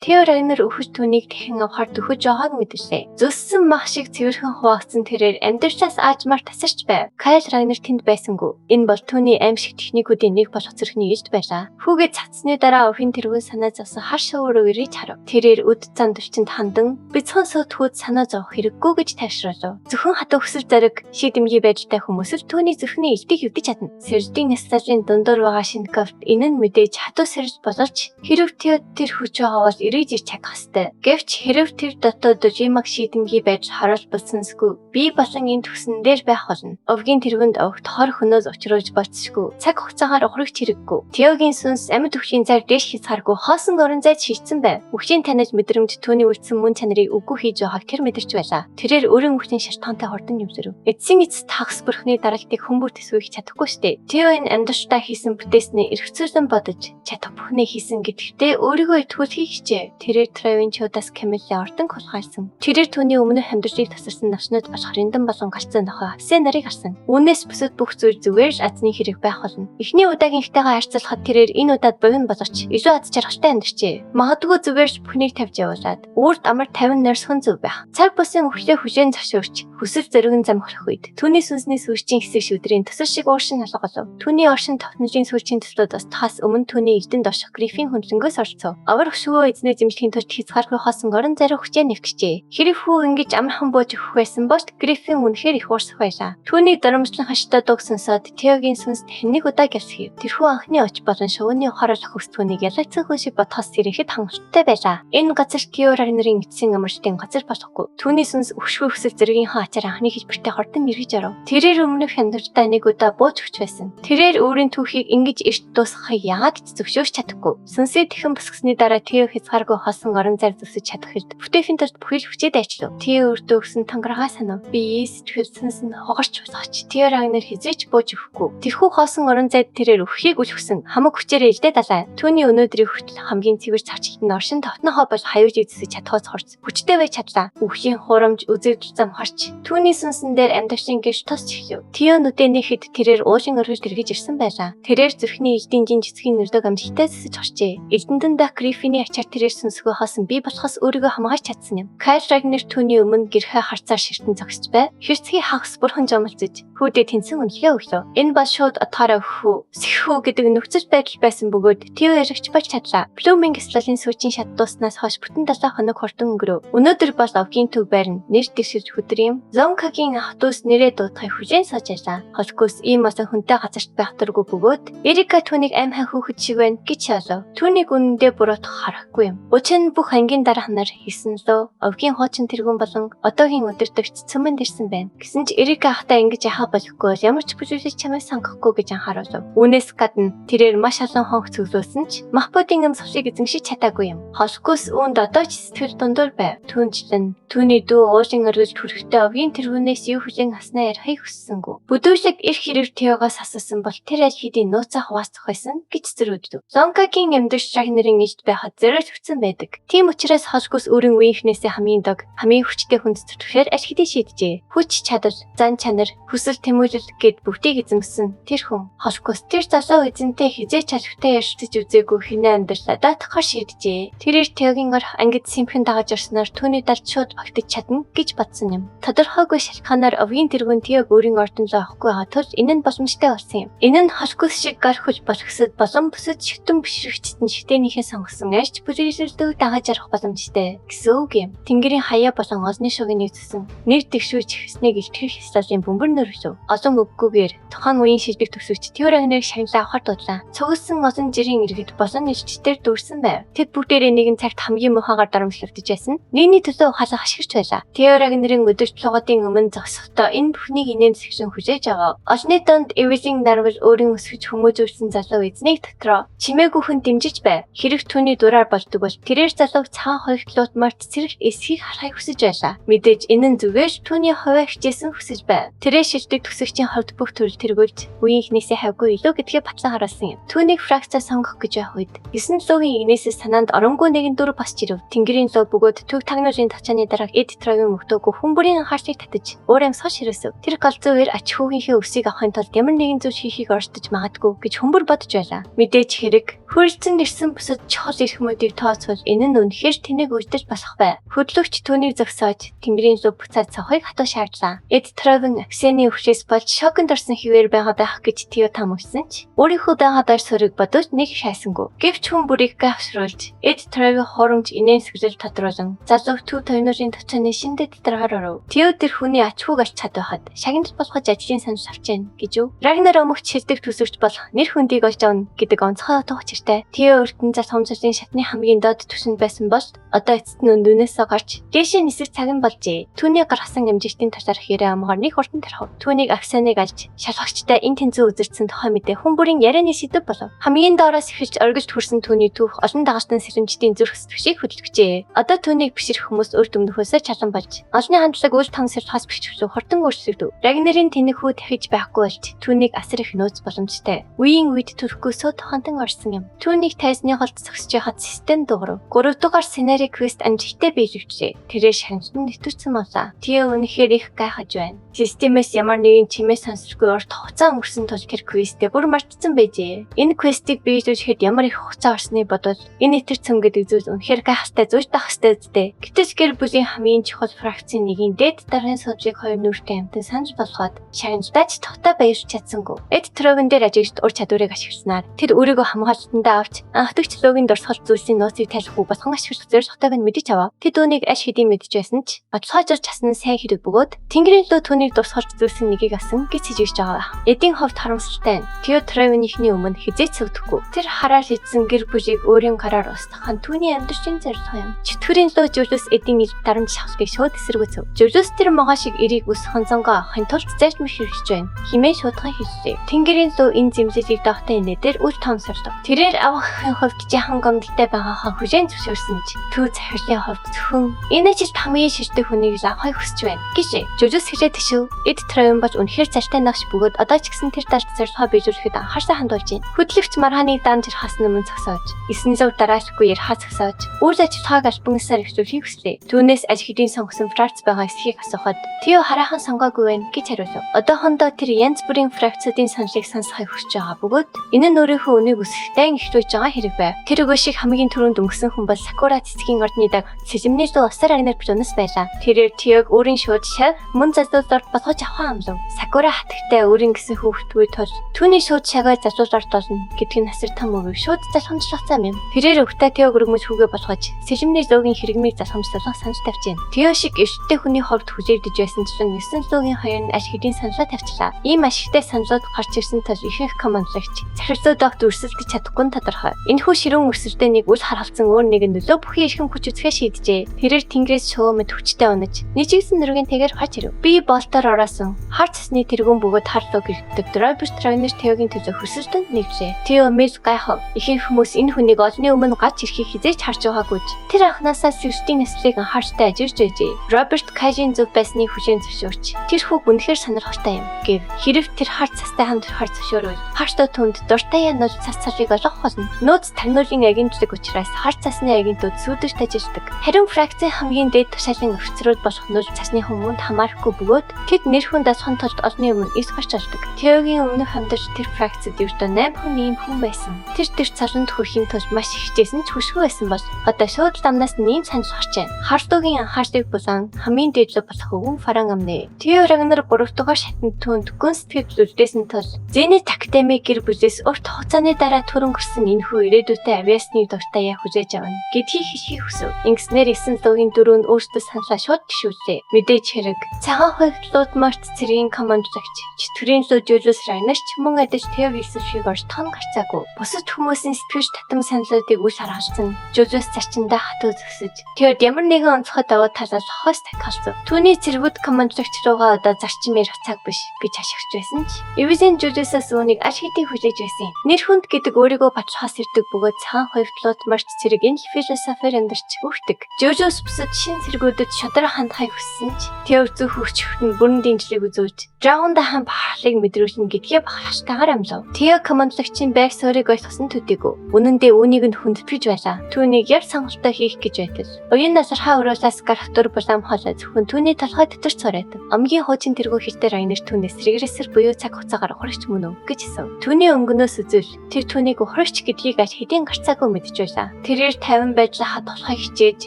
Тео Рагнар үхэж түүнийг дахин авахар дөхөж байгааг мэдлээ. Зүссэн мах шиг цэвэрхэн хуваагдсан тэрээр амьдралаас аажмаар тасарч байв. Кайл Рагнар тэнд байсангүй. Энэ бол түүний аимшиг техникүүдийн нэг болох зүрхний илт байлаа. Хүүгээ цацсны дараа өвхийн тэргүүн санаа зовсон хар шувуу руу эргэж харав. Тэрээр үд зан төвчөнд хандан бяцхан сүйтгэхүүд санаа зовох хэрэггүй гэж тайвшруулав. Зөвхөн хатуу хүсэл зориг, шийдэмгий байдалтай хүмүүс л түүний зүрхний илтийг эвдэж чадна. Сэрдийн сталын дундуур байгаа Шинковт энэ нь мэдээж хатуу сэрж боловч хэрв тэр тэр хүч байгаа бол эргэж ирч чадах ёстой. Гэвч хэрв тэр дотоод Жимаг шийдэмгий байж харуулбалсансгүй би болон энэ төгсөн дээр байх болно. Овгийн тэргүнд огт хор хөнөөс учруулж болцсгүй. Цаг хугацаагаар ухрагч хэрэггүй. Теогийн сүнс амьд өвчийн зар дээш хязгааргүй хоосон орон зайд шийдсэн байв. Өвчийн таниад мэдрэмж түүний үлдсэн мөн чанарыг үгүй хийж байгааг тэр мэдэрч байлаа. Тэрээр өөрийн өвчний шалтгаантай хурдан юмсэрв. Эцсийн эцэст хагас бүрхний даралтыг хүмүүр төсвөх чадахгүй штэ. Тео энэ амьдралдаа хийсэн бүтээсний эргцүүлэн бодож чадах бүхнээ хийсэн гэдэгтээ өөрийгөө итгүүлэхийг хичээв. Тэрээр Травин Чудас Камилла ордон хулгайлсан. Тэрээр түүний өмнөх амьдралыг тасарсан навчнууд болох Риндан болон галцсан нохой Хавсен нарыг харсан. Үүнээс бусад бүх зүйл зүгээр л азны хэрэг байх болно. Эхний удаагийн ихтэйгээ харьцуулахад тэрээр энэ удаад бовин боловч илүү аз жаргалтай амьдарчээ. Магадгүй зүгээр л бүхнийг тавьж явуулаад үрд амар 50 нойрсхон зөв байх. Цаг бусын өвхлөө хүлээн зөвшөөрч хүсэл зориг нь замхрах үед түүний сүнсний сүүлчийн хэсэг шүдрийн төсөл шиг ууршин алга болов. Түүний оршин тогтнолын сүүлчийн төслүүд устгахаас өмнө түүний эрдэнэ доших Гриффин хөндлөнгөөс оролцов. Овор хөшгөө эзнээ зэмлэхийн тулд хязгааргүй хоосон орон зай руу хүчээ нэвтжээ. Хэрэг хүү ингэж амархан бууж өгөх байсан бол Гриффин үнэхээр их уурсах байлаа. Түүний доромжлон хаштай дууг сонсоод Теогийн сүнс дахин нэг удаа гялсхив. Тэрхүү анхны оч болон шувууны ухаарлах хүс түүнийг ялагдсан хүн шиг бодхоос сэрээхэд хангалттай байлаа. Энэ газар Тео Рагнарын эцсийн амралтын газар болохгүй. Түүний сүнс өвшгөө хүсэл зэргийнхаа ачаар анхны хэлбэртэй хурдан эргэж оров. Тэрээр өмнөх амьдралдаа нэг удаа бууж өгч байсан. Тэрээр өөрийн түүхийг ингэж эрт дуусгахыг яагаад ч зөвшөөрч чадахгүй. Сүнсээ тэхэн босгосны дараа Тео хязгааргүй хоосон орон зайр зүсэж чадах хэлд бүтээхийн тулд бүхий л хүчээ дайчлав. Тео өөртөө өгсөн тангараа санав. Би сэтгэл сүнс нь хугарч болохч Тео Рагнар хизээч бууж өгөхгүй. Тэрхүү хоосон орон зайд тэрээр өхийг үлхсэн. Хамаг хүчээрээ илдээ далай. Түүний өнөөдрийн хүртэл хамгийн цэвэр цавчлалт нь оршин тогтнохоо бол хаюулыг зүсэж чадхаас хорц. Хүчтэй байж чадлаа. Үхлийн хурамж үзэгдэл зам харч. Түүний сүнсэн дээр амьдралын гэрч тосч эхлэв. Тео нүдэ нэхэд тэрээр уулын өргөл эргэж ирсэн байлаа. Тэрээр зүрхний элдийн жин жицгийн нүрдэг амжилттай зүсэж орчээ. Элдэндэн дах Гриффиний ачаар тэрээр сүнсгөө хоосон бий болохоос өөрийгөө хамгаалж чадсан юм. Кайл Рагнер түүний өмнө гэрхээ харцаар ширтэн зогсож бай. Хэрцгий хагас бурхан жомолцож хүүдээ тэнцэн үнэлгээ өглөө. Энэ бол шууд отоороо өгөх үү, сэх үү гэдэг нөхцөл байдал байсан бөгөөд Тео яригч болж чадлаа. Блуминг слалын сүүчийн шат дууснаас хойш бүтэн 7 хоног хурдан өнгөрөв. Өнөөдөр бол овгийн төв байрна. Нэр дэвшилж хөдөр юм. Зонкагийн ах дүүс нэрээ дуудахыг хүлээн сууж байлаа. Холкус ийм олон хүнтэй газарт байх дургүй бөгөөд Эрика түүнийг амь хан хүүхэд шиг байна гэж шалав. Түүнийг үнэндээ буруутгах харахгүй юм. Учир нь бүх ангийн дараах нар хийсэн лөө овгийн хуучин тэргүүн болон одоогийн өдөртөгч цөмөнд ирсэн байна. Гэсэн ч Эрика ахтай ингэж яхаа болохгүй бол ямар ч бүлэглэж чамайг сонгохгүй гэж анхааруулв. Үүнээс гадна тэрээр маш олон хонх цөглөөсөн ч Махбодын эм сувшиг эзэмшиж чадаагүй юм. Холкус үүнд одоо ч сэтгэл дундуур байв. Түүнчлэн түүний дүү уулын өргөлд хүрэхдээ овгийн тэргүүнээс юу хүлээн авснаа ярихыг хүссэнгүй. Бүдүүлэг эрх хэрэг Теогоос асуусан бол тэр аль хэдийн нууцаа хуваалцах байсан гэж зөрүүдэв. Лонкагийн амьдрал Рагнарын ижд байхад зориулж хүтсэн байдаг. Тийм учраас Холкус өөрийн үеийнхнээсээ хамгийн дог, хамгийн хүчтэй хүнд зүтгэхээр аль хэдийн шийджээ. Хүч чадал, зан чанар, хүсэл тэмүүлэл гэд бүгдийг эзэмсэн тэр хүн. Холкус тэр залуу эзэнтэй хизээч алхтай ярилцаж үзээгүй хинэ амьдралаа даатгахаар шийджээ. Тэрээр Теогийн орх ангид симхэн дагаж орсноор түүний далд шууд багтаж чадна гэж бодсон юм. Тодорхойгүй шалтгаанаар овгийн тэргүүн Теог өөрийн ордонлоо авахгүй байгаа тул энэ нь боломжтой болсон юм. Энэ нь Холкус шиг гар хүч болгосод болон бусад шүтэн бишрэгчд нь шитээнийхээ сонгосон альч бүлэглэлдэг дагаж арах боломжтой гэсэн үг юм. Тэнгэрийн хаяа болон олны шугын нэгдсэн нэр дэвшүүч хэснийг илтгэх ёслолын бөмбөр нөрвлөв. Олон үггүйгээр тухайн үеийн шилдэг төсөвч Тео Рагнарыг шагналаа авахар дуудлаа. Цугласан олон жирийн иргэд болон элчдээр дүүрсэн байв. Тэд бүгдээрээ нэгэн цагт хамгийн муухайгаар дарамтлагдаж байсан. Нийгний төлөө ухаалаг ашиглаж байлаа. Тео Рагнарын өдөрт лугадын өмнө зогсохдоо энэ бүхнийг инээмсэглэн хүлээж авав. Олны донд Эвелин Нарвал өөрийн өсгөж хүмүүжүүлсэн залуу эзнийг дотроо чимээгүй хүн дэмжиж байв. Хэрэг түүний дураар болдог бол тэрээр залууг цагаан хоёртлуутмаар цэцэрлэг эсхийг харахыг хүсэж байлаа. Мэдээж энэ нь зүгээр л түүний хувиа хичээсэн хүсэж байв. Тэрээр шилдэг төгсөгчийн хувьд бүх төрөл тэргүүлж үеийнхнээсээ хавьгүй илүү гэдгээ батлан харуулсан юм. Түүнийг фракцаа сонгох гэж байх үед 9 луугийн игнээсээ санаанд оронгүй нэгэн дүр босч ирэв. Тэнгэрийн луу бөгөөд төг тагнуулын тачааны дараах эд трогийн мөхтөөгүй хүн бүрийн анхаарлыг татаж уур амьсгал ширээсв. Тэр галзуу эр ач хүүгийнхээ өсийг авахын тулд ямар нэгэн зүйл хийхийг оролдож магадгүй гэж хүмүүр бодож байлаа. Мэдээж хэрэг хөрөлцөн ирсэн бусад чухал эрх мэдийг тоо тооцвол энэ нь үнэхээр тэнэг үйлдэл болох бай. Хөдлөгч түүнийг зогсоож Тэнгэрийн лүү буцаад цохыг хатуу шаардлаа. Эд Тровен Аксены өвчээс болж шоконд орсон хэвээр байгаа байх гэж Тео таамагласан ч өөрийнхөө байгаа дор суурийг бодож нэг шайсангүй. Гэвч хүн бүрийг гайхшруулж Эд Тровын хуурамч инээмсэглэл тодруулан залуу төв тойнорын товчооны шиндэ дотор оров. Тео тэр хүний ач хүүг олж чадвахад шагналт болгож ажлын санал авч яана гэж юу? Рагнар өмөгч шилдэг төсөвч болох нэр хүндийг олж авна гэдэг онцгой утга учиртай. Тео өртөн залхамжлалын шатны хамгийн доод түвшинд байсан бол одоо эцэст нь өндөнөөсөө гарч дээшээ нисэх цаг нь болжээ. Түүний гаргасан амжилтын талаарх яриа амгаар нэг хурдан тархав. Түүнийг Аксаныг алж шалгагчтай энэ тэнцүү үзэрсэн тухай мэдээ хүн бүрийн ярианы сэдэв болов. Хамгийн доороос эхэлж оргилд хүрсэн түүний түүх олон дагалтан сэрэмжтийн зүрх сэтгэшийг хөдөлгөжээ. Одоо түүнийг бишрэх хүмүүс урд өмнөхөөсөө чалан болж олонний хандлага үл том сэрхаас бэхжүүлэх хурдан өөрчлөгдөв. Рагнарын тэнэг хүү дахиж байхгүй болж түүнийг асар их нөөц боломжтой. Үеийн үед төрөхгүй сууд хонтон орсон юм. Түүнийг тайзны голд зогсож байхад систем дуугарав. 3 дугаар сценари квест амжилттай биелэгдлээ. Тэрээр шагналд нэвтэрсэн болоо. Тео үнэхээр их гайхаж байна. Системээс ямар нэгэн чимээ сонсохгүй урт хугацаа өнгөрсөн тул тэр квестээ бүр мартсан байжээ. Энэ квестийг биелүүлэхэд ямар их хугацаа орсныг бодвол энэ итэр цөм гэдэг зүйл үнэхээр гайхалтай зүйл байх ёстой үстэй. Гэтэл гэр бүлийн хамгийн чухал фракцийн нэгийн дээд даргын суудлыг хоёр нүүртэй амтан санал болгоод шагналдаа ч тухтай баярлж чадсангүй. Эд Трогон дээр ажигт ур чадварыг ашигласнаар тэр өөрийгөө хамгаалтандаа авч анхдагч логийн дурсгал зүйлсийн нууцыг тайлах үг болгон ашиглах зорилготойг нь мэдэж авав. Тэд үүнийг аль хэдийн мэдэж байсан ч баталгаажуулж чадсан нь сайн хэрэг бөгөөд Тэнгэрийн лөө түүнийг дурсгалж зүйлсийн нэгийг асан гэж сэжигж байгаа. Эдийн хувьд харамсалтай нь Тео Тревенийхний өмнө хэзээ ч сөгдөхгүй. Тэр хараар хийдсэн гэр бүлийг өөрийн гараар устгах нь түүний амьдралын зорилго юм. Чөтгөрийн лөө Жулиус эдийн ил дарамт шахалтыг шууд эсэргүүцэв. Жулиус тэр могоо шиг эрийг үсхэн зонгоо авахын тулд зайлмх хэрэгжиж байна. Химээ шуудхан хэллээ. Тэнгэрийн лөө энэ зэмлэлийг доогтой инээдэр үл тоомсорлоо. Тэрээр авахын хувьд жаахан гомдолтой байгаагаа хүлээн зөвшөөрсөн ч төв захирлын хувьд зөвхөн энэ ажилд хамгийн шилдэг хүнийг л авахыг хүсэж байна гэж Жулиус хэлээд төшөв. Эд Троен бол үнэхээр цалтай нагш бөгөөд одоо ч гэсэн тэр талд зорилгоо биелүүлэхэд анхаарсаа хандуулж байна. Хөдлөгч маргааны дан жархаас өмнө зогсоож, 9 луг дараалахгүй ярихаа зогсоож, үйл ажиллагааг албан ёсоор эхлүүлэхийг хүслээ. Түүнээс аль хэдийн сонгосон фракц байгаа эсхийг асуухад Тео хараахан сонгоогүй байна гэж хариулав. Одоохондоо тэр янз бүрийн фракцуудын саналыг сонсохыг хүсэж байгаа бөгөөд энэ нь өөрийнхөө үнийг өсгөхтэй эхлүүлж байгаа хэрэг байв. Тэр өгөөшийг хамгийн түрүүнд өнгөсөн хүн бол Сакура цэцгийн ордны даг Сэлэмний луу Осар Агнар Плунус байлаа. Тэрээр Теог өөрийн шууд шав мөн залуулалт болгож авах амлав. Сакура хатагтай өөрийн гэсэн хүүхдгүй тул түүний шууд шагаа залуулалт болно гэдг нь асар том үгийг шууд залхамжлах зам юм. Тэрээр өгтөө Теог өргөмж хүүгээ болгож Сэлэмний луугийн хэрэгмийг залхамжлах санал тавьжээ. Тео шиг эрттэй хүний хувьд хүлээгдэж байсан чинь 9 луугийн хоёр нь аль хэдийн саналаа тавьчлаа. Ийм ашигтай саналууд гарч ирсэн тул ихэнх командлагч захирлууд огт өрсөлдөж чадахгүй нь тодорхой. Энэхүү ширүүн өрсөлдөөнийг үл харгалзан өөр нэгэн нөлөө бүхий эрхэм хүч үзэхээ шийджээ. Тэрээр тэнгэрээс шувуу мэт хүчтэй унаж нэжигсэн нүргийн тэгээр хач ирэв. Би болтоор оросон. Хар цасны тэргүүн бөгөөд хар луу гэрддэг Роберт Рагнер Теогийн төлөө хөрсөлдөнд нэгжээ. Тео мэл гайхав. Ихэнх хүмүүс энэ хүнийг олонний өмнө гарч ирэхийг хэзээ ч харж байгаагүй ч тэр анханасаа сэртийн наслыг анхааралтай ажирч байжээ. Роберт Кайжийн зөв байсныг хүлээн зөвшөөрч тэр хүүг үнэхээр сонирхолтой юм гэв. Хэрв тэр хар цастай хамт орохоор зөвшөөрвөл хартай түнд дуртай янууд цас цалыг олгох болно. Нууц тарнуулын агентлаг учраас хар цасны агентууд сүйдэж ажилладаг. Харин фракцийн хамгийн дээд тушаалын офицерууд болох нууц цасны хүмүүнд хамаарахгүй бөгөөд тэд нэр хүн дасахын тулд олонний өмнө эс гарч олдог. Теогийн өмнөх амьдарч тэр фракцид ердөө 8 хүн ийм хүн байсан. Тэр тэр цаланд хүрэхийн тулд маш их хичээсэн ч хүшгүй байсан бол одоо шууд ламнаас нь ийм санал гарч байна. Харлуугийн анхаарлыг булан хамгийн дээдлэг болох өвөн фаран амнэ. Тео Рагнар 3 дугаар шатанд түүнд гүн сэтгэл үлдээсэн тул Зенит Академи гэр бүлээс урт хугацааны дараа төрөн гөрсөн энэхүү ирээдүйтэй авиасны дуртай яа хүлээж авна гэдгийг хэлхийг хүсэв. Ингэснээр 9 луугийн дөрөв нь өөрсдөө саналаа шууд гიშүүллээ. Мэдээж хэрэг. Цагаан хувьдлууд Март цэргийн командлагч чөтгөрийн луу Жулиус Рагнарч мөн адил Тео Вилсоншиг орж тон гарцаагүй. Бусад хүмүүсийн сэтгэж татам саналуудыг үл харгалзан Жулиус зарчиндаа хатуу зөксөж Теод ямар нэгэн онцгой давуу талаас хойс дахиалцав. Түүний цэргүүд командлагч руугаа одоо зарчим ярих цаг биш гэж хашгирч байсан ч Эвизен Жулиусаас үүнийг аль хэдийн хүлээж байсан юм. Нэр хүнд гэдэг өөрийгөө батлахаас ирдэг бөгөөд цагаан хувьдлууд Март цэрэг энэ философиор амьдарч үрдэг. Жулиус бусад шин цэргүүдэд шудраг хандахыг хүссэн ч Тео зөв хөгжихт нь бүрэн дэмжлэг үзүүлж Драгонда хаан бахархлыг мэдрүүлнэ гэдгээ бахархалтайгаар амлав. Тео командлагчийн байр суурийг ойлгосон төдийгүй. Үнэн дээр үүнийг нь хүндэтгэж байлаа. Түүнийг яр сонголтоо хийх гэж байтал. Уян насархаа өрөөлөөс гарах дүр булаам хоолой зөвхөн түүний толгой дотор цорайтав. Омгийн хуучин тэргүү хэлтэй Райнер түүнээс регрессор буюу цаг хугацаагаар ухрагч мөн үү гэж асуув. Түүний өнгөнөөс үзвэл тэр түүнийг ухрагч гэдгийг аль хэдийн гарцаагүй мэдэж байлаа. Тэрээр 50 байдлаа хадгалахыг хичээж,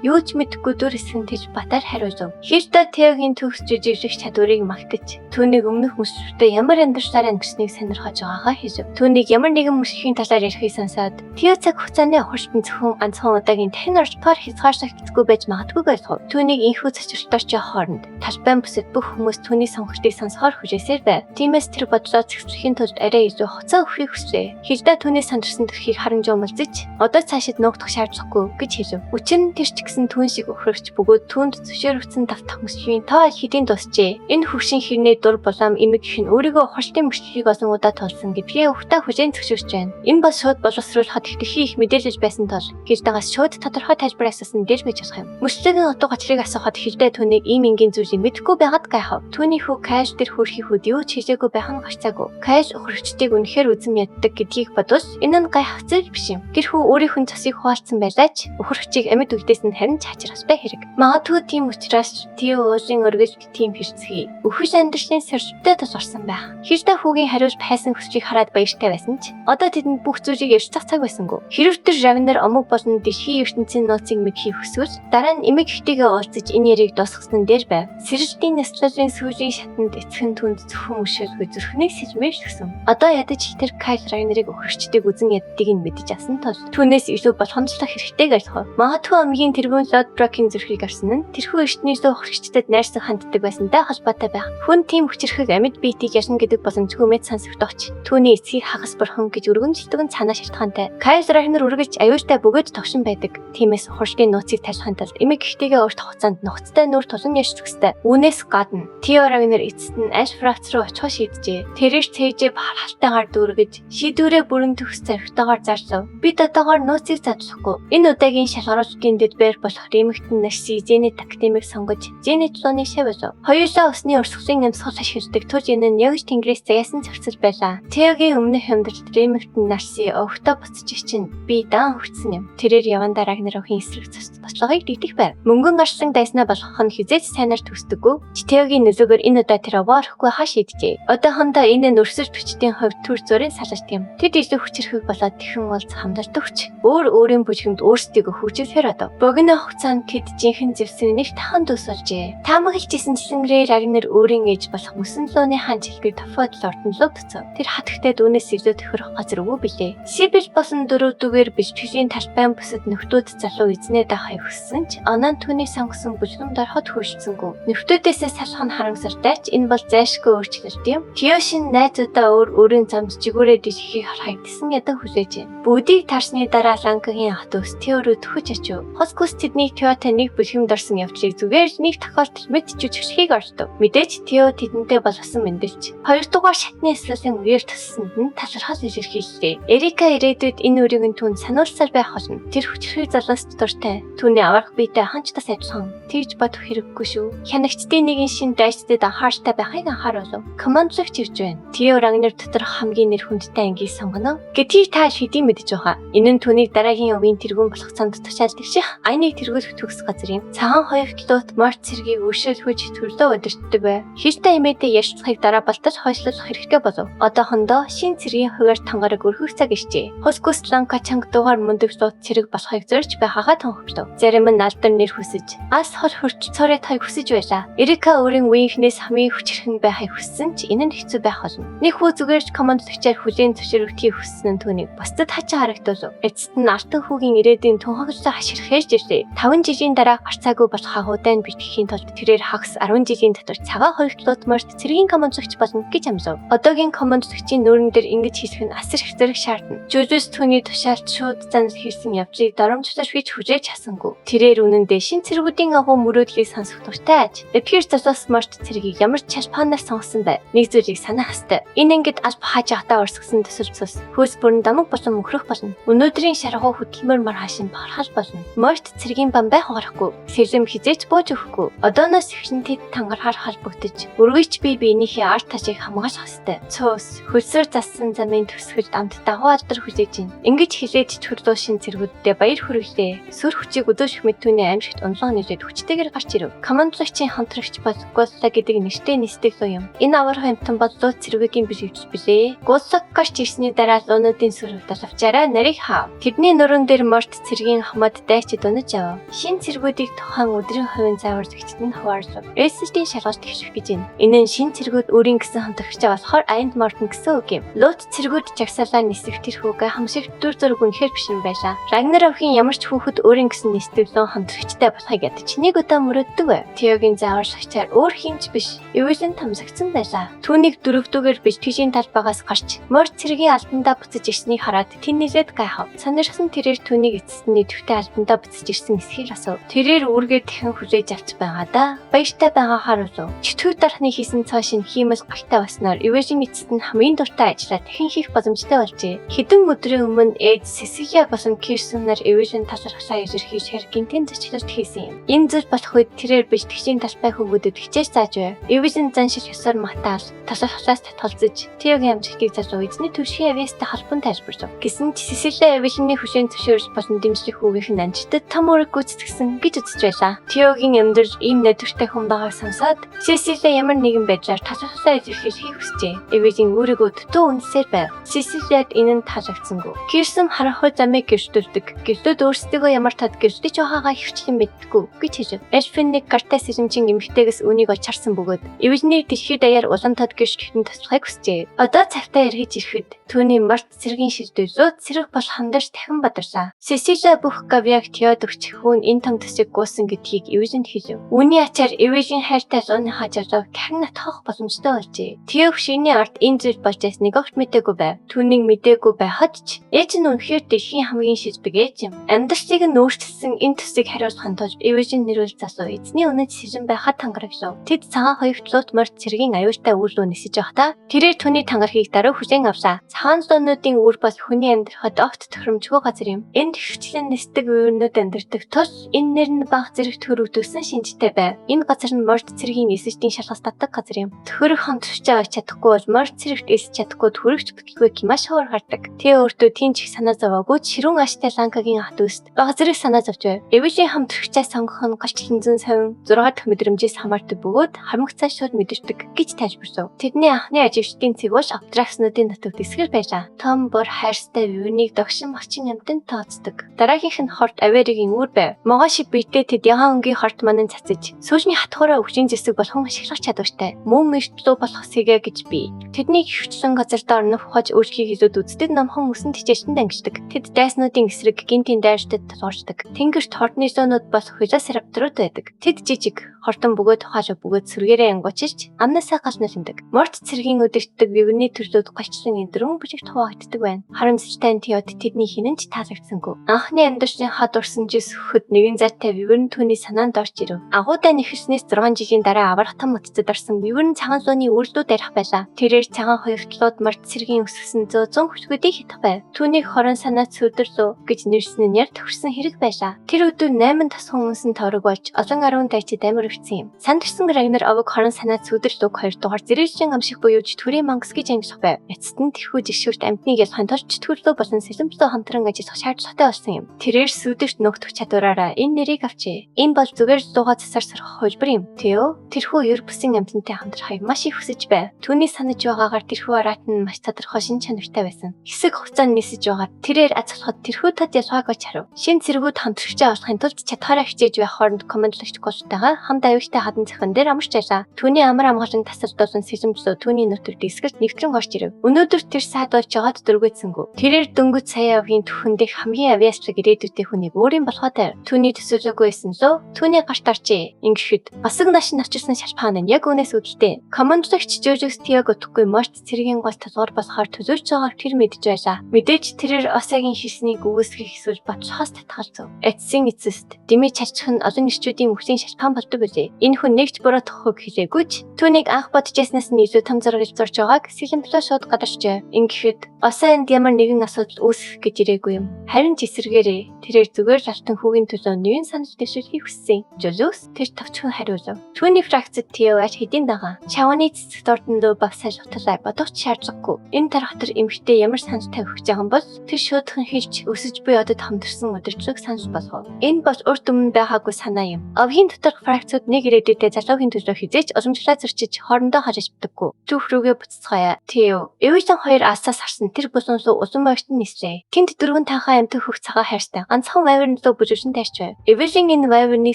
юу ч мэдэхгүй дүр эсгэн тэж батар хариулав. Хилда Теогийн төгс жижиглэх чадварыг магтаж, түүнийг өмнөх мөчлөгтөө ямар амьдралаар амьдсныг сонирхож байгаагаа хэлв. Түүнийг ямар нэгэн мөчлөгийн талаар ярихыг сонсоод, Тео цаг хугацааны ухарчт нь зөвхөн ганцхан удаагийн дахин оролдохоор хязгаарлагддаггүй байж магадгүйг ойлгов. Түүнийг энэхүү цочролтоор ч явах хооронд талбайн бусад бүх хүмүүс түүний сонголтыг сонсохоор хүлээсээр байв. Тиймээс тэр бодлоо зэгцлэхийн тулд арай илүү хугацаа өгөхийг хүслээ. Хилда түүний сандарсан төрхийг харан жуумалзаж, одоо цаашид нуугдах шаардлагагүй гэж хэлв. Учир нь тэр ч гэсэн түүн шиг өхрөгч бөгөөд түүнд зөвшөөрөгдсөн давтах мөчлөгийн тоо аль хэдийн дуусжээ. Энэ хөвшин хэрнээ дур булаам эмэг гэх нь өөрийгөө ухралтын мөчлөгийг олон удаа тулсан гэдгээ угтаа хүлээн зөвшөөрч байна. Энэ бол шууд боловсруулахад хэтэрхий их мэдээлэл байсан тул Хилдагаас шууд тодорхой тайлбар асуусан дээр гэж болох юм. Мөчлөгийн утга учирыг асуухад Хилдэ түүнийг ийм энгийн зүйлийг мэдэхгүй байгаад гайхав. Түүний хүү Кайл тэр хөөрхий хүүд юу ч хэлээгүй байх нь гарцаагүй. Кайл ухрагчдыг үнэхээр үзэн яддаг гэдгийг бодвол энэ нь гайхах зүйл биш юм. Тэр хүү өөрийнх нь цосыг хуваалцсан байлаа ч ухрагчийг амьд үлдээсэн нь харин ч хачирхалтай хэрэг. Магадгүй тийм учраас Тео уулын өргөлд тийм хэрцгий. Үхэл амьдралын сэрэлттэй тулгарсан байх. Хилдэ хүүгийн хариулт хайсан хүслийг хараад баяртай байсан ч одоо тэдэнд бүх зүйлийг ярьцах цаг байсангүй. Хэрв тэр Рагнар омог болон дэлхийн ертөнцийн нууцыг мэдэхийг хүсвэл дараа нь эмэг эхтэйгээ уулзаж энэ ярийг дуусгасан дээр байв. Сэрэлтийн няслалын сүүлийн шатанд эцэг нь түүнд зөвхөн мөшөөлгүй зүрхнийг сэлмээр өгсөн. Одоо ядаж тэр Кайл Рагнарыг өхөрчдийг үзэн яддгийг нь мэдэж авсан тул түүнээс илүү болгоомжлох хэрэгтэйг ойлгов. Магадгүй омгийн тэргүүн Лодброкийн зүрхийг авсан нь тэрхүү эртний илүү өхөрчдөд найрсан ханддаг байсантай холбоотой байх. Хүн тийм хүчирхэг амьд биетийг ялна гэдэг боломжгүй мэт сонсогдох ч түүний эцгийг хагас бурхан гэж өргөмжилдөг нь санаа шалтгаантай. Кайл Рагнар үргэлж аюултай бөгөөд тогшин байдаг. Тиймээс ухралтын нууцыг тайлахын тулд эмэг эхтэйгээ урт хугацаанд нухацтай нүүр тулан ярьчих ёстой. Үүнээс гадна Тео Рагнар эцэст нь Альфрац руу очихоо шийджээ. Тэрээр цээжээ бахархалтайгаар дүүргэж шийдвэрээ бүрэн төгс зоригтойгоор зарлав. Бид одоогоор нууцыг задлахгүй. Энэ удаагийн шалгаруулалтын дэд байр болох Ремэгтэн Нарси Зенит академик сонгож Зенит лууны шав болов. Хоёулаа усны урсгалын амьсгал ашигладаг тул энэ нь яг ч тэнгэрээс заяасан зохицол байлаа. Теогийн өмнөх амьдралд Ремэгтэн Нарси овогтой буцаж чинь би даан хүртсэн юм. Тэрээр явандаа Рагнар охин эсрэг цус тослогыг дэгдэх байв. Мөнгөн гарсан дайснаа болгох нь хизээч сайнаар төсдөггүй. Теогийн нөлөөгөөр энэ удаа тэр овоо орохгүй хаа шийджээ. Одоохондоо энэ нь өрсөлд хүчтийн хувьд төр зүрийн салалт юм. Тэд илүү хүчирхэг болоод тэхэн уулз хамдардаг ч өөр өөрийн бүжгэнд өөрсдийгөө хөгжүүлэхээр одов. Богино хугацаанд тэд жинхэнэ зэвсэг нэг тахан дүүс болжээ. Таамаглаж исэн жилэнрээ Рагнар өөрийн ээж болох мөсөн лууны хаан чихлэг Тофод лордон луу төцөв. Тэр хатагтай дүүнээс илүү тохирох газар үгүй билээ. Сибил болон дөрөвдүгээр бэлтгэлийн талбайн бусад нөхдүүд залуу эзнээ даахыг хүссэн ч оноо түүний сонгосон бүлгэмд ороход хөршилсэнгүй. Нөхдүүдээсээ салах нь харамсалтай ч энэ бол зайлшгүй өөрчлөлт юм. Тиошин найзуудаа өөр өөрийн замд жигүүрээ дэлхийг харахыг тесэн ядан хүлээж байна. Бүгдийг таарсны дараа Ланкагийн ах дүүс Тео рүү төхөж очив. Хоскус тэдний Теотой нэг бүлгэмд орсон явдлыг зүгээр л нэг тохиолдолд мэд жүжиглэхийг оролдов. Мэдээж Тео тэдэнтэй болгосон мэндэлж. Хоёрдугаар шатны эсрэлэн үеэр туссан нь талархал илэрхийллээ. Эрика ирээдүйд энэ үрийг нь түүнд сануулсаар байх болно. Тэр хүчирхэг залууст дуртай. Түүний аварга биетэй ханч тас адилхан. Тэгж бодох хэрэггүй шүү. Хянагчдын нэгэн шин дайчдад анхааралтай байхыг анхааруулв. Командлагч ирж байна. Тео Рагнар доторх хамгийн нэр хүндтэй ангийг сонгоно. Гэдгийг та хэдийн мэдэж байгаа. Энэ нь түүнийг дараагийн өвийн тэргүүн болох цанд тушаалдаг ших. Айныг тэргүүлэх төгс газар юм. Цагаан хоёртлуут морт цэргийг өршөөлхөж төрлөө удирддаг бай. Хилтэй эмээдээ ярьцахыг дараа балтаж хойшлуулах хэрэгтэй болов. Одоохондоо шин цэргийн хувиар тангараг өргөх цаг иржээ. Хускус Ланка чанга дугаар мөндөг лут цэрэг болохыг зорж байгаагаа тунхаглав. Зарим нь алдар нэр хүсэж, ас хол хүрч цорын тойг хүсэж байлаа. Эрика өөрийн үеийнхнээс хамгийн хүчирхэн байхыг хүссэн ч энэ нь хэцүү байх болно. Нэг хүү зүгээр ч командлагчаар хүлээн зөвшөөрөгдөхийг хүссэн нь түүнийг бусдад хачин харагдуулав. Эцэст нь алтан хүүгийн ирээдүйн тунхаглалаа хашгирахэж ирлээ. 5 жилийн дараа гарцаагүй болох агуудай нь битгэхийн тулд тэрээр хагас 10 жилийн дотор цагаан хоёртлууд морт цэргийн командлагч болно гэж амлав. Одоогийн командлагчийн нүүрэн дээр ингэж хэлэх нь асар их зэрэг шаардна. Жулиус түүний тушаалд шууд занал хийсэн явдлыг доромжлож гэж хүлээж чадсангүй. Тэрээр үнэндээ шин цэргүүдийн агуу мөрөөдлийг сонсох дуртай аж. Эдгээр залуус морт цэргийг ямар ч шалпаанаар сонгосон бай. Нэг зүйлийг санах ёстой. Энэ ангид аль хааж явахдаа урсгасан төсөл цус хөөс бүрэн дамаг болон мөхрөх болно. Өнөөдрийн шаргуу хөдөлмөр маргаашин бахархал болно. Морт цэргийн бан байх гарахгүй. Сэлэм хизээч бууж өгөхгүй. Одооноос эхлэн тэд тангарахаар холбогдож, өргөж бие биенийхээ ард ташийг хамгаалах ёстой. Цуус хөлсөөр зассан замын төсгөлд амт дагуу алдар хүлээж байна. Ингэж хэлээд төрлөө шин цэргүүддээ баяр хүргэлээ. Сүр хүчийг өдөшөх мэт түүний аимшигт унлан нэлээд хүчтэйгээр гарч ирэв. Командлагчийн хамтрагч бол Голла гэдэг нэртэй нисдэг луу юм. Энэ аварга амтан бол луу цэргүүдийн бэлгэвч билээ. Голлаг гарч ирсний дараа луунуудын сүр далавчаараа нарийг хаав. Тэдний нуруунд Нууран дээр морт цэргийн хамаад дайчид унаж авав. Шин цэргүүдийг тухайн өдрийн хувийн зааварлагчид нь хуваарлав. Эсэлтийн шалгалт эхлэх гэж байна. Энэ нь шин цэргүүд өөрийн гэсэн хамтрагчаа болохоор аянд мортно гэсэн үг юм. Лут цэргүүд жагсаалаа нисэх тэр хүүгээ хамшиг дүр зураг үнэхээр бишрэн байлаа. Рагнар овгийн ямар ч хүүхэд өөрийн гэсэн нисдэглэн хамтрагчтай болохыг ядаж нэг удаа мөрөөддөг байв. Теогийн зааварлагчаар өөр хинч биш. Эвэлэн томсогдсон байлаа. Түүнийг дөрөвдүгээр бэлтгэлийн талбайгаас гарч морь цэргийн албандаа буцаж ирснийг хараад тэн нэлээд гайхав. Сонирхсан тэрээр түүнийг эцэст нь идэвхтэй албандаа буцаж ирсэн эсхийг асуув. Тэрээр үүргээ дахин хүлээж авч байгаа да. Баяртай байгаа харуулв. Чөтгөр дархны хийсэн цоо шин хиймэл галтай баснаар Эвэлийн эцэст нь хамгийн дуртай ажлаа дахин хийх боломжтой болжээ. Хэдэн өдрийн өмнө ээж Сесилия болон Кирсон нар Эвэлийн талархлаа илэрхийлэхээр гинтийн зочлолт хийсэн юм. Энэ зүйл болох үед тэрээр бэлтгэлийн талбай хүмүүдэд хичээж зааж байв. Эвэлийн заншил ёсоор матаал талархлаас татгалзаж Теогийн амжилтыг залуу эзний төвшгийн авьяастай холбон тайлбарлав. Гэсэн ч Сесилия Эвэлийн хүшийн зөвшөөрөл болон дэмжлэг хүүгийнх нь амжилтад том үүрэг гүйцэтгсэн гэж үзэж байлаа. Теогийн амьдрал ийм найдвартай хүн байгааг сонсоод Сесилия ямар нэгэн байдлаар талархлаа илэрхийлэхийг хүсжээ. Эвэлийн өөрийгөө дутуу үнэлсээр байв. Сесилияд энэ нь таалагдсангүй. Кирсэн харанхуй замыг гэрчлүүлдэг. Гэрлүүд өөрсдийгөө ямар тод гэрэлтэж байгаагаа хөвчлэн мэддэггүй гэж хэлв. Эльфин нэг гартай сэрэмжин эмэгтэйгээс үүнийг олж харсан бөгөөд Эвэлний дэлхийд даяар улам тод гэрчлэхэд туслахыг хүсжээ. Одоо цавтаа эргэж ирэхэд түүний морт цэргийн шилдвэлүүд цэрэг бол хандарч дахин бадарлаа. Сесилия бүх гавьяаг Теод өгч хүн энэ том төсийг гуусан гэдгийг Эвэлэнд хэлв. Үүний ачаар Эвэлийн хайртай лууныхаа жолоог дахин натгах боломжтой болжээ. Тео шиний ард энэ зүйл болж байсныг огт мдээгүй байв. Түүнийг мдээгүй байхад ч ээж нь үнэхээр дэлхийн хамгийн шилбэг ээж юм. Амьдралыг нь өөрчилсөн энэ төсийг хариуцахын тулд Эвэлийн нэрвэл залуу эзний үнэт сэрэн байхад тангарагшав. Тэд цагаан хоёрт лут морь цэргийн аюултай үр рүү нисэж байхдаа тэрээр түүний тангарахыг даруй хүлээн авлаа. Цагаан луунуудын үр бол хүний амьдрахад огт тохиромжгүй газар юм. Энд хөвчлэн нисдэг үернүүд амьдардаг тул энэ нэр нь бага зэрэг төрөгдөгсөн шинжтэй байв. Энэ газар нь морь цэргийн эсэлтийн шалгас татдаг газар юм. Төхөрөх хонтолчоо авч чадахгүй бол морь цэрэгт элсэж чадахгүй төрөгч бүтлгүй маш ховор гардаг. Тэ өөртөө тийм ч их санаа зовоогүй ширүүн аштай ланкагийн ах дүүст бага зэрэг санаа зовж байв. Эвэлийн хамтрагчаа сонгох нь галчлан зүүн совин 6 дахь мэдрэмжээс хамаардаг бөгөөд хамигцаа шууд мэдэрдэг гэж тайлбарлав. Тэдний анхны ажилчдын цэг бол Аптракснуудын нутагт эсгэр байлаа. Том бор хайрстай вивнийг догшин мачин амьтанд тооцдог. Дараагийнх нь хорт Аверигийн үүр байв. Могоо шиг биетэй тэд ягаан өнгийн хорт манан цацаж сүүжний хатхаараа өвчин зэсэг болгон ашиглах чадвартай. Мөн эртлүү болох сэгэ гэж би. Тэдний хөвчлэн газар доор нүх хож өөрхийг илүүд үздэг номхон өсөн тэжээчтэнд ангиждаг. Тэд дайснуудын эсрэг гинтийн дайртад тулгарчдаг. Тэнгэрт хордны зоонууд болох велосирапторууд байдаг. Тэд жижиг хортон бөгөөд ухаалаг бөгөөд сүргээрээ ангуучилж амнаасаа гал нулимдаг. Морт цэргийн өдөртдөг вивний төрлүүд голчлон энэ дөрвөн бүжигт хуваагддаг байна. Харамсалтай нь Теод тэдний хинэн ч таалагдсангүй. Анхны амьдарчны хад урсан жис хөхөд нэгэн зайтай виверн түүний санаанд орж ирэв. Агуудай нэхэлснээс 6 жилийн дараа аврах том утцад орсон виверн цагаан лууны үрлүүд арих байлаа. Тэрээр цагаан хоёртлууд морт цэргийн өсгсөн 100 хөшгүүдийг хятах байв. Түүнийг хорон санаа цөдөрлөө гэж нэрсэн нь яр тохирсон хэрэг байлаа. Тэр өдөр 8 тасхан үнсэн товрог болж олон 10 дайчид амир өвчсөн юм. Сандэрсэн Рагнар овог хорон санаа цөдөрлөг 2 дугаар зэрэгжин амших буюу чөтгөрийн мангас гэж ангилах байв. Эцэст нь тэрхүү жишүүрт амьтныг ялахын тулд чөтгөрлөө болон сэлэмтлөө хамтран ажиллах шаардлагатай болсон юм. Тэрээр сүдэрт нөхдөх чадвараараа энэ нэрийг авчээ. Энэ бол зүгээр л дууга засаар сурах хувилбар юм. Тео тэрхүү ер бусын амьтантай хамтрахыг маш их хүсэж байв. Түүний санаж байгаагаар тэрхүү араат нь маш тодорхой шин чанартай байсан. Хэсэг хугацаанд нисэж байгаад тэрээр азглахад тэрхүү тод ялгааг олж харав. Шин цэргүүд хамтрагчаа олохын тулд чадхаараа хичээж байх хооронд командлагч Голтойгоо хамт аюултай хадан цахан дээр амарч байлаа. Түүний амар амгалан тасалдуулан сэлэмтлөө түүний нутагт эсгэлт нэвтрэн орж ирэв. Өнөөдөр тэр саад болж байгаад дөргөөцсөнгүү. Тэрээр дөнгөж сая авгийн түүхэн дэх хамгийн авьяаслаг ирээдүйтэй хүнийг өөрийн болохоо тавь. Түүний төсөөлөөгүй байсан лөө түүний гарт орчээ. Ингэхэд басаг нааш нь очилсан шалпаан нь яг үүнээс үүдэлтэй. Командлагч Жожос Тиаг утгагүй морт цэргийн гол толгоор болохоор төлөөлж байгааг тэр мэдж байлаа. Мэдээж тэрээр Осагийн хэлснийг үгүйсгэх эсвэл батлахаас татгалзав. Эцсийн эцэст дэмий чалчих нь олон ирчүүдийн үхлийн шалпаан болдог билээ. Энэ хүн нэгч буруутгахыг хэлээгүй ч түүнийг анх бодож яснаас нь илүү том зураг зурж байгааг Сэлэмплөө шууд гадарчээ. Ингэхэд Осаа энд ямар нэгэн асуудал үүсгэх гэж ирээгүй юм. Харин ч эсэргээрээ тэрээр зүгээр л алтан хүүгийн төлөө нэгэн санал дэвшүүлэхийг хүссэн. Жолоос тэр товчхон хариулав. Түүний фракцид Тео аль хэдийн дагаа. Чавны цэцэг дордон руу бас салхталаа бодох ч шаардлагагүй. Энэ тархтар эмэгтэй ямар санал тавих гэж байгаа юм бол тэр шуудхан хэлж өсөж буй одод хамтарсан удирдлага санал болгов. Энэ бол урд өмнө байгаагүй санаа юм. Овгийн доторх фракцууд мангасууд нэг ирээдүйдээ залуугийн төлөө хэзээ ч уламжлалаа зөрчиж хоорондоо холилж чаддаггүй. Түүх рүүгээ буцацгаая. Тео. Эвелин хоёр алсаас харсан тэр булан руу улам ойртон нислээ. Тэнд дөрвөн танхаа амьтан хөх цагаан хайртай ганцхан wyvern руу бүжигшин тайрч байв. Эвелин энэ wyvern-ы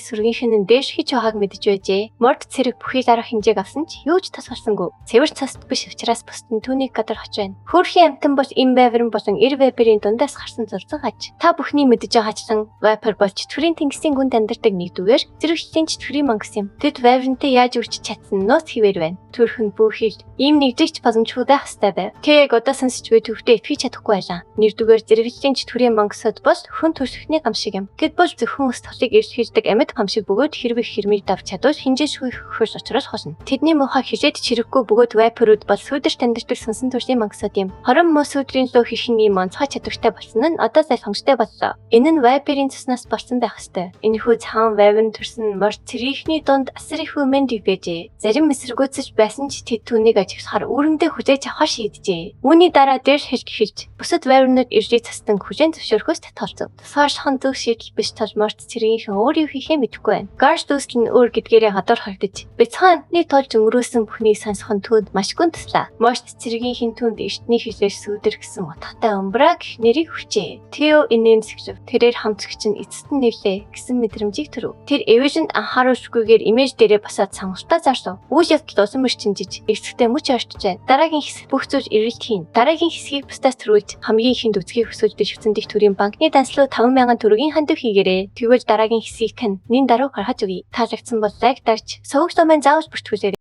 сүргийнх нь дээш хийж байгааг мэдэж байжээ. Морд цэрэг бүхий л арга хэмжээг авсан ч юу ч тасгалсангүй. Цэвэр цост биш учраас бусд нь түүнийг гадар хоч байна. Хөөрхийн амьтан бол энэ wyvern болон эр viper-ийн дундаас гарсан зурцан аж. Та бүхний мэдэж байгаачлан viper бол чөтгөрийн тэнгисийн гүнд амьдардаг нэгдүгээр зэрэглэлийн чөтгөрийн мангас юм. Тэд wyvern-тэй яаж үрчиж чадсан нууц хэвээр байна. Төрх нь бүхий л ийм нэгдэгч боломжгүй байх ёстой байв. Тэ яг одоо сонсч буй төвхтөө итгэж чадахгүй байлаа. Нэгдүгээр зэрэглэлийн чөтгөрийн мангасууд бол хүн төрөлхтний гам шиг юм. Тэд бол зөвхөн ус толыг эрхэлдэг амьд гам шиг бөгөөд хэрвээ хэрмийг давж чадвал хинжээшгүй хөхөс учруулах болно. Тэдний муухай хилээд чирэггүй бөгөөд viper-ууд бол сүүдэрт амьдардаг сүнсэн төрлийн мангасууд юм. Хорон муу сүүдрийн лөө хэрхэн ийм онцгой чадвартай болсон нь одоо ойлгомжтой боллоо. Энэ нь viper-ийн цуснаас болсон байх ёстой. Энэхүү цагаан wyvern төрсөн морд цэргийнхний дунд асар их өмнөд байжээ. Зарим эсэргүүцэж байсан ч тэд түүнийг ажиглахаар үүрэндээ хүлээж авахар шийджээ. Үүний дараа дээр хэлж эхэлж бусад wyvern-ууд ирлийг цастан хүлээн зөвшөөрөхөөс татгалзав. Тусгаарлах нь зөв шийдэл биш тул морд цэргийнхэн өөр юу хийхээ мэдэхгүй байна. Гарч дүүсэл нь өөр гэдгээрээ гадуур харагдаж бяцхан амьтны тулж өнгөрөөсөн бүхнийг сонсох нь түүнд маш гүн туслаа. Морд цэргийнхэн түүнд эртний хэлээр сүүдэр гэсэн утгатай Умбра гэх нэрийг өгчээ. Тео инээмсэглэв. Тэрээр хамтлагч нь эцэст нь нэрлээ гэсэн мэдрэмжийг төрөв. Тэр Эвелинд анхааруулгүйгээр имиж дээрээ босоод сонголтоо зарлав. Үйл явдал улам эрчимжиж эцэгтэй мөч ойртож байна. Дараагийн хэсэг бүх зүйл эрэлт хийн. Дараагийн хэсгийг бусдаас төрүүлж хамгийн ихэнд үзэхийг хүсвэл Швейцарын дэх төрийн банкны данслуу 5000 төгрөгийн хандив хийгээрэй. Тэгвэл дараагийн хэсгийг тань нэн даруй гаргаж өгье. Таалагдсан бол лайк дарж, суваг маань заавал бүртгүүлээрэй.